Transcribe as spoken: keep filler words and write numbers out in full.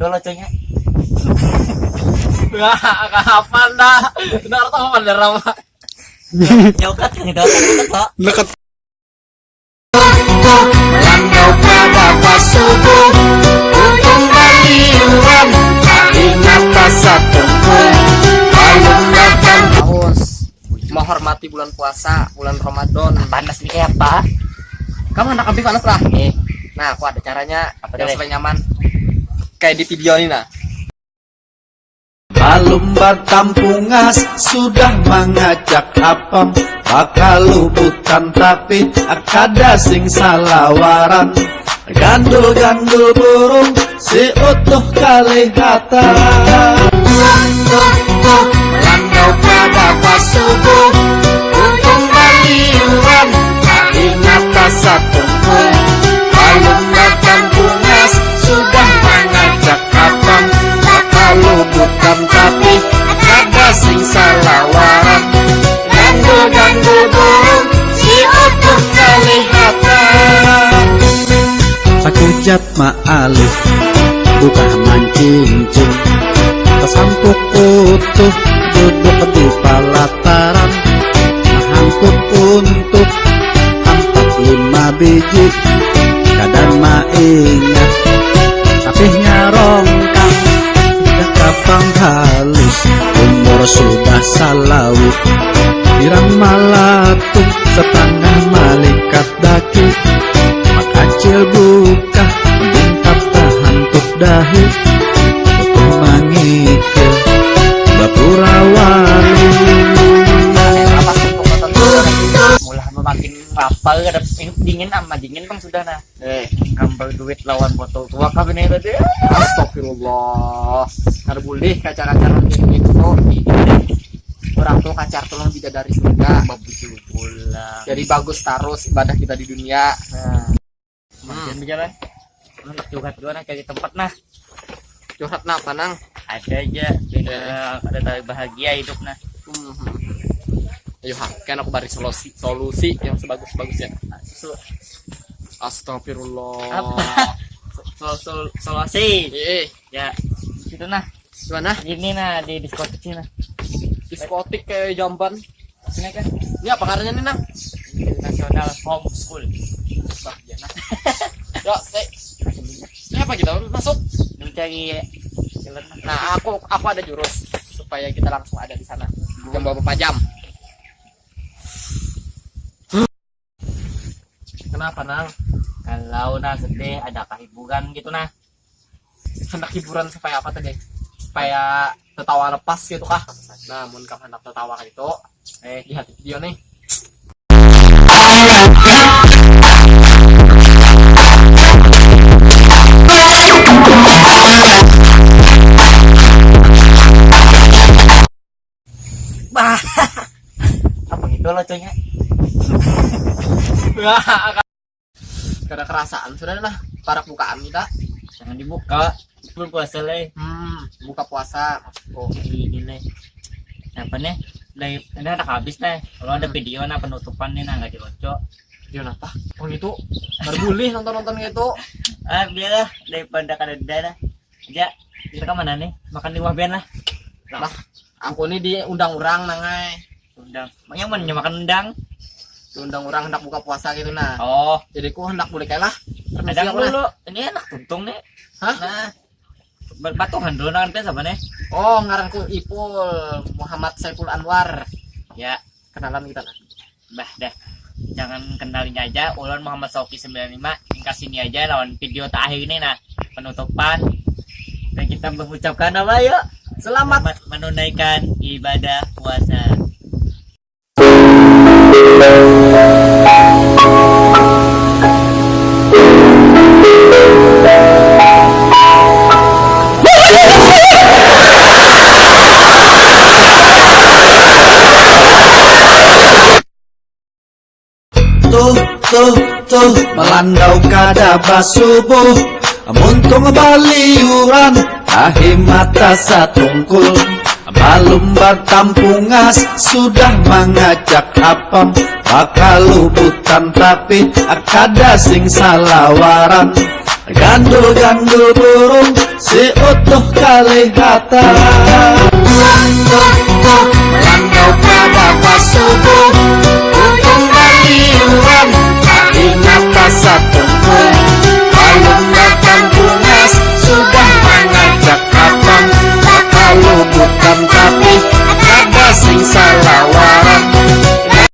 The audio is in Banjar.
Kalau cengnya. Wah, kapan dah? Benar tuh bener apa? Nyokat yang itu apa tuh? Dekat. Landau kada pasubuh, untung baliuran, ingat asa tungkul, balum datang. Haus, menghormati bulan puasa, bulan Ramadan. Panas nih kayak apa? Kamu anak lebih panas lah. Nih. Nah, aku ada caranya Apa yang deh? Supaya nyaman. Kayak di video ini nah. Balum batampungas sudah mangajak apam, bakalubutan tapi kada sing salawaran. Gandul-gandul burung si utuh kalihatan. Tuh, tuh, tuh, landau kada pasubuh, untung baliuran, ingat asa tungkul, balum batampungas sudah mangajak apam, bakalubutan tapi kada sing salawaran. Gandul-gandul burung si utuh kalihatan. Sakujat maalih, bukah mancincin, tasampuk utuh duduk di palataran, mahantut untuk ampat lima biji, kada maingat, tapi nyarongkang, dah kapang halus, umur sudah salawi, pirang malatung, setengah malikat daki, makacil bukah, bungkap tahantut dahi, utuh mangikil, bapura wali. Mula memakin lapar ada dingin ama dingin bang sudah nah. Eh, Gambar duit lawan botol tua kah bener tadi? Astagfirullah. Kada boleh kacar-kacar orang kayak gitu. Orang tuh kacar tolong bidadari surga. Bujur pulang. Jadi bagus terus ibadah kita di dunia. Nah, Hmm. Jangan bicara. Nah, curhat dua nah cari tempat nah. Curhat napa nang? Ada aja. Beda ada tahu bahagia hidup nah. Hmm. Ayo ha, kan aku bari solusi, solusi yang sebagus-bagusnya. Susu. Astagfirullah. Apa? Sol sol solusi. Eh, Ya, situ nah. Gimana? Ini nah di diskotik sini nah. Diskotik kayak jamban. Sini kan Ini apa ngarannya nih nang? International Homeschool. Bah, iya nah. Yuk, se. Ini apa kita masuk? Mencari jalan nah. Nah, aku aku ada jurus supaya kita langsung ada di sana. Jam berapa jam? Kenapa nang? Kalau nah sedih ada hiburan gitu nah. Hendak hiburan supaya apa tadi? Supaya tertawa lepas gitu kah? Nah, mun kamu hendak tertawa kayak itu, eh lihat video nih. Bah. Apa gitu loconya? Kada kerasaan sudah lah parak bukaan kita. Jangan dibuka. Belum puasa leh. Hmm, buka puasa maksudku. Ini nih. Apa nih? Dari ini ada habis teh. Kalau ada video nah penutupan nih nah nggak diloco. Dia napa? Oh itu berbulih nonton-nonton gitu. Ah biarlah daripada kada ada dah. Ya, kita ke mana nih? Makan di Wahben lah. Lah, aku nih diundang orang nangai. Undang. Yang mana makan undang? Diundang orang hendak buka puasa gitu nah. Oh, Jadi ku hendak balik lah. Permisi ada aku nah. Dulu. Ini enak tuntung nih. Hah? Nah, ber- batuhan dulu nangan pes apa nih? Oh, ngaranku Ipul Muhammad Saiful Anwar. Ya, Kenalan kita nah. Bah dah. Jangan kenalnya aja, ulun Muhammad Sauki sembilan lima. Ringkas ini aja lawan video terakhir ini nah, penutupan. Dan kita mengucapkan apa yuk? Selamat Selamat menunaikan ibadah puasa. Tuh, tuh, tuh, melandau kada basubuh, muntung baliuran, tahi mata satungkul, balum batampungas, sudah mangajak apam, bakalubutan tapi kada sing salawaran. Gandul-gandul burung si utuh kalihatan. Utuh-utuh melandau pada pasubuh, untung baliuran, kain atas satu